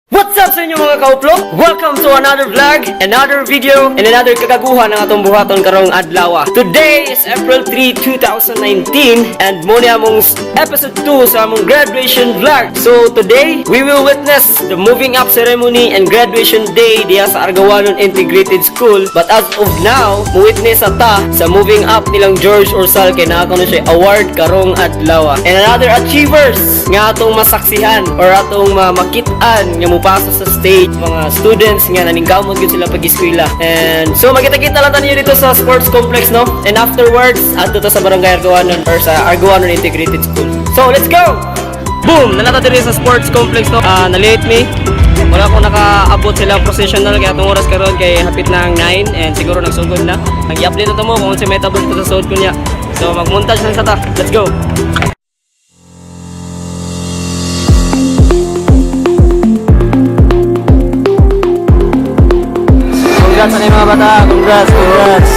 What's up sa inyo, mga kauplok? Welcome to another vlog, another video, and another kagaguhan ng atong buhaton karong adlaw. Today is April 3, 2019, and mo ni among episode 2 sa among graduation vlog. So today, we will witness the moving up ceremony and graduation day diya sa Argawanon Integrated School. But as of now, mo-witness ta sa moving up nilang George Orsal kay naa kuno siya award karong adlaw. And another achievers nga atong masaksihan or atong makit-an nga mupasa sa stage, mga students nga naningkamot gyud sila pag-eskwela. And so magkita-kita lang tayo dito sa sports complex, no? And afterwards, adto ta sa Barangay Argawanon or sa Argawanon Integrated School. So let's go! Boom! Naa na ta diri sa sports complex, no? Ah, na-late me. Wala ko nakaabot sila processional kaya atong oras karon kay hapit na ang 9 and siguro nagsugod na. Nag-update na to mo kung unsa may tabot sa sud ko niya. So magmontage lang sa ta. Let's go. Congrats sa mga bata. Congrats, congrats.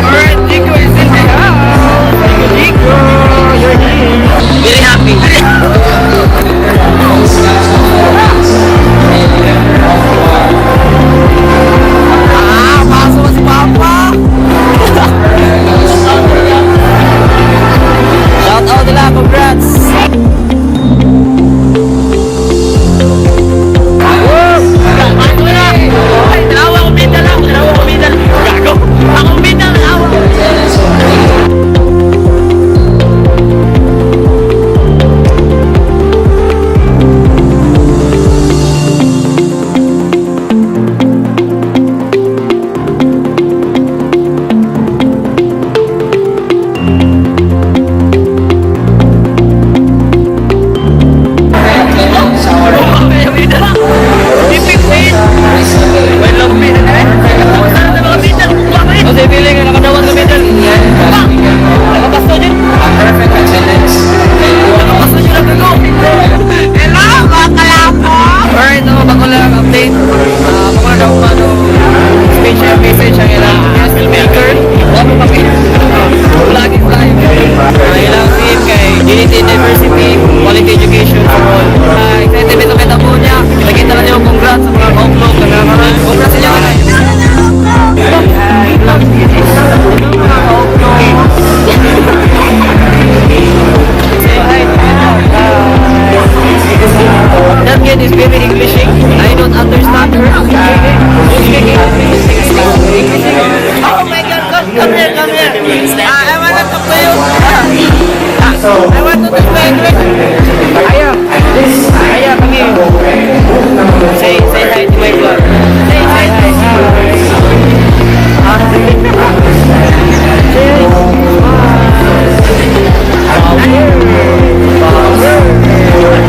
Alright, Chico is in the house. Chico, Chico, you're here. Very happy. Ah, pasok si Papa. Shout out nila, congrats. Ay, dalawa ko medal lang, dalawa ko medal. Gago. Ako medal, dalawa. Kasi feeling nga nakadawat ng medal. Nakapasto din. Perfect attendance. Nakapasto din ang gago. Hello, mga kalako! Alright, no, bago lang update. Bago lang ako ano, speech and message ang ilang filmmaker. Wala pa kami. Vlogging vlog. Ang ilang theme kay Unity in Diversity, Quality Education for All. Excited ito kita po niya. Kita-kita lang niyo, congrats sa mga ka-upload. Congrats sa inyo kanay. Hi, vlog. Mga ka-upload. Say hi. Hi. That kid is very Englishing. I don't understand her. You speak English. Oh my God, come, come here, come here. Ah, I wanna talk to you. Ah, I want to talk to English. Aya, Aya, come here. Say hi to my vlog. Say hi. Ah. Say hi.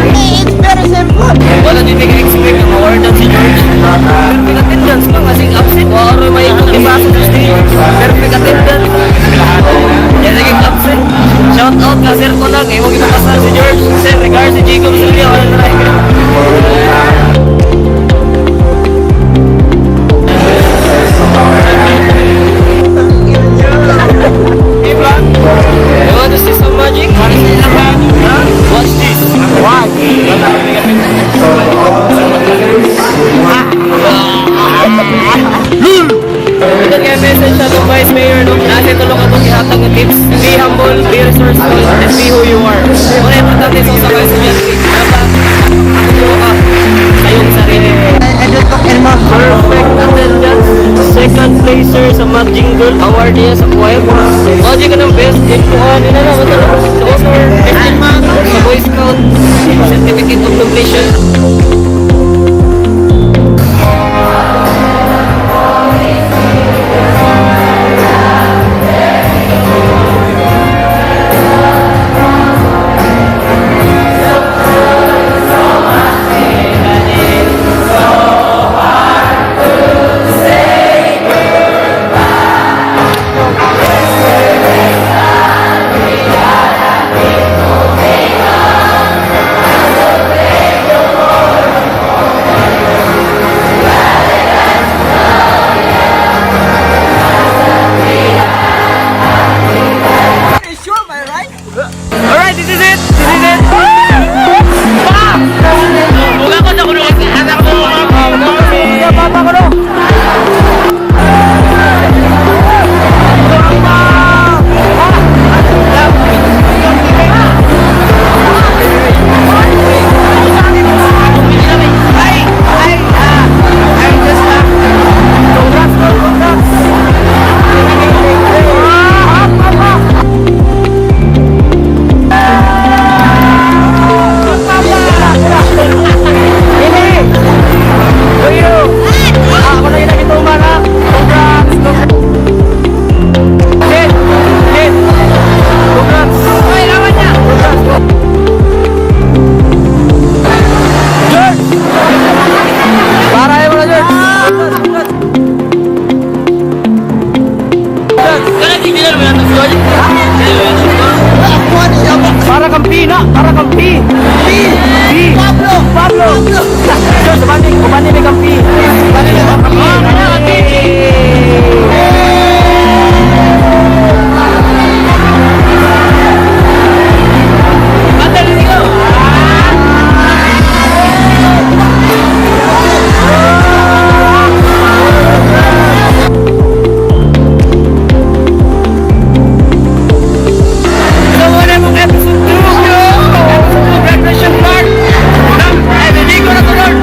It's very simple. Wala din may expect ang award si George. Perfect attendance pa kasi absent. Wala may ipasok sa stage. Perfect attendance. Yan naging absent. Shout out ka sir ko lang. Imong ipapasal si George. Sir, regards si Jacob Silvia. Wala na rin. Hey, vlog. You want to see some magic? Huh? Watch this. Ito kaya message sa itong Vice Mayor, no? Nasa tulong atong ihatag ng tips. Be humble, be resourceful, and be who you are. Wala importante sa usa ka estudyante. Dapat matuto ka sa iyong sarili. I don't talk anymore. Perfect attendance. Second placer sa Magic Girl. Award niya sa choir. Magic ka ng best in kuan. Yun na lang. Ito lang. Sa honor. Best in sa Boy Scout. Certificate of completion. George, ubani, ubani may kampi. Ubani may kampi. So, mao na among episode 2, yo! Episode 2, graduation vlog! Ay, naligo na to, Lord!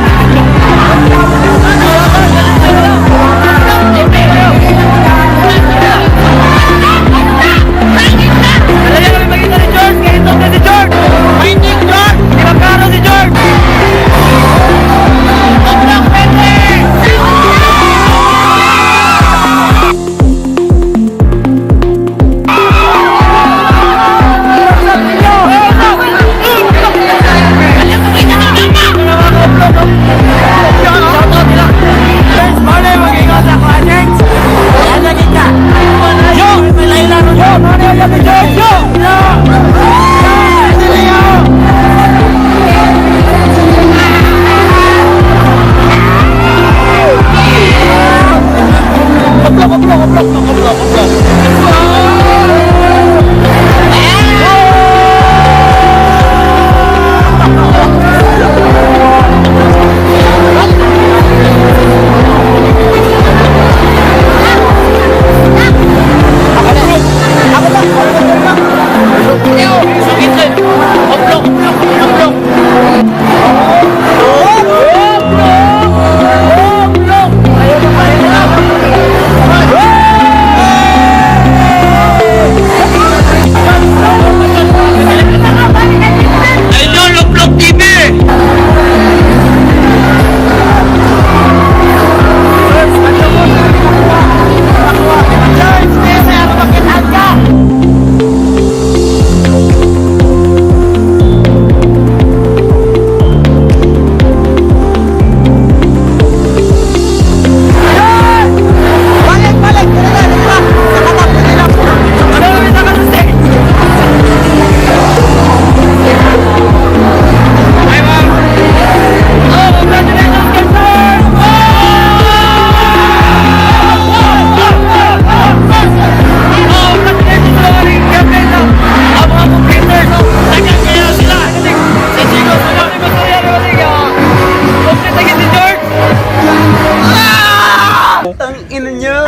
Dala kami makita ni George! Kaya ito na si George! Finding George! Di ba klaro si George? Sobrang pwede! Idol Luklok TV! Balik, balik! Dali na, dali na! Ano naman nakasasik? Hi, ma'am! Oh, congratulations kay Sir! Oh, congratulations sa mga naging captain na ang mga completers. Tagal kaya sila. Si Chico, sinabi ko sa iyo, complete agad si George. Tang ina niyo!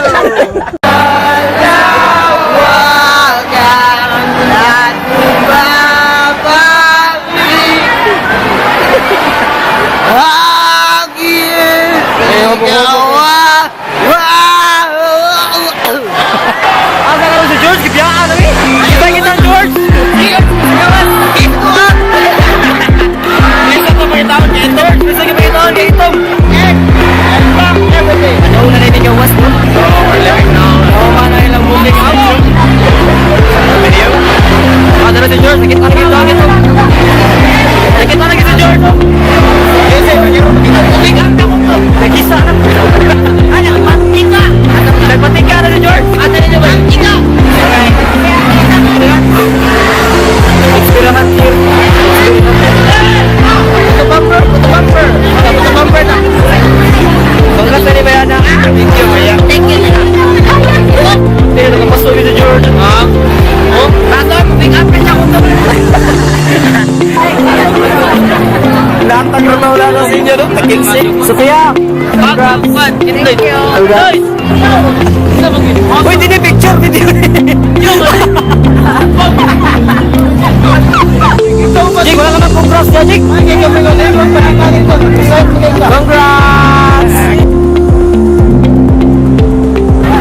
Asa na si George? Gibiyaan na eh. Kita kita George. Bisa to pagkitaon kay George. Bisa ka pagkitaon kay Itom. Ano na rin yung West no? So, we're living now. Oo, man na ilang moving out. Video. Asa na si George? Nakita na kita kita. Nakita na kita si George. Nagkisa na. Nagpatika na si George. Asa na niya ba? Experiment here. Ito bumper, ito bumper. Ito bumper na. Congrats na ni Bayana. Thank you, Maya. Thank you. Hindi, nakapaso si George. Ha? Oh? Bago, moving up rin ako to. Lahat ng wala na sa inyo, no? Sophia! Congrats! Thank you. Congrats! Uy, hindi picture! Hindi. Jig, wala ka ng congrats niya, Jig! Congrats!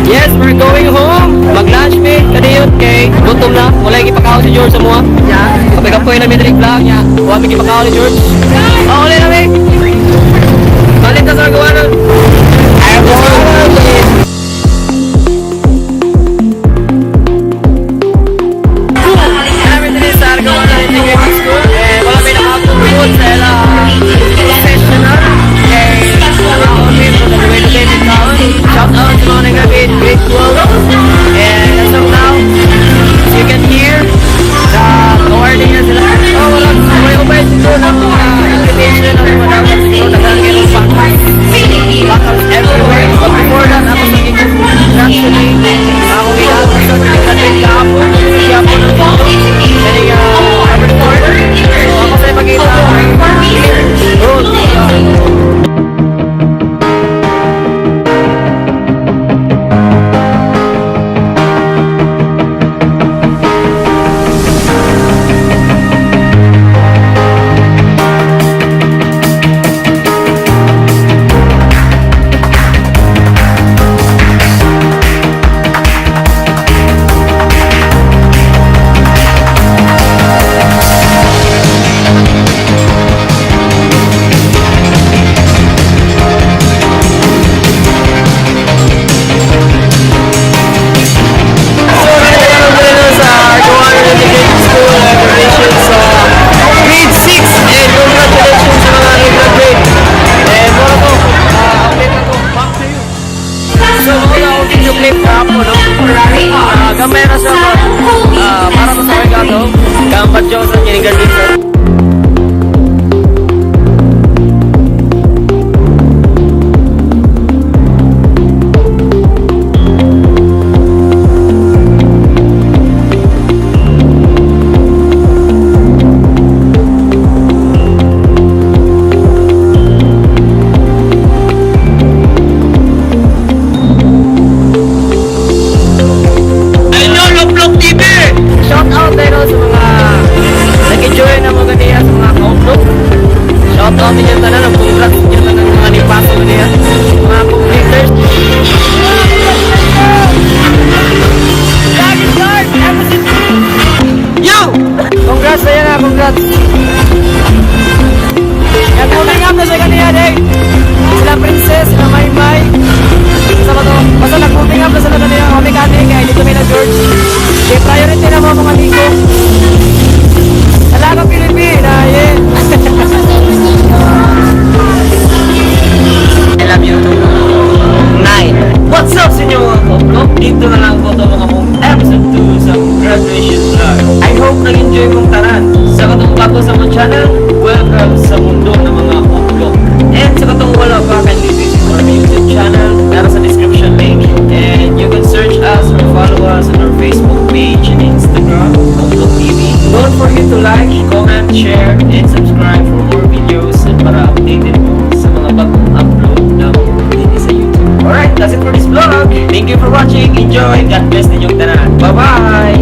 Yes, we're going home. Mag-lunch me, kaniyon kay gutom na. Wala yung ipakaon si George sa mua. Kapay-kapoy na mi diri vlog niya. Wala mi gipakaon ni George. Oh, uli na mi. Balik ta sa gawanan. I wanna live. Kami diri sa Argawanan Integrated School. Eh, wala may nakapugod sa ila sessioner. Eh, nakaon mi from the graduated town. Shout out sa mga nag-grade grade 12. And as of now, as you can hear, the awarding na sila. Oh, wala. Wala ko pa ito ng Enjoy. God bless ninyong tanan. Bye-bye!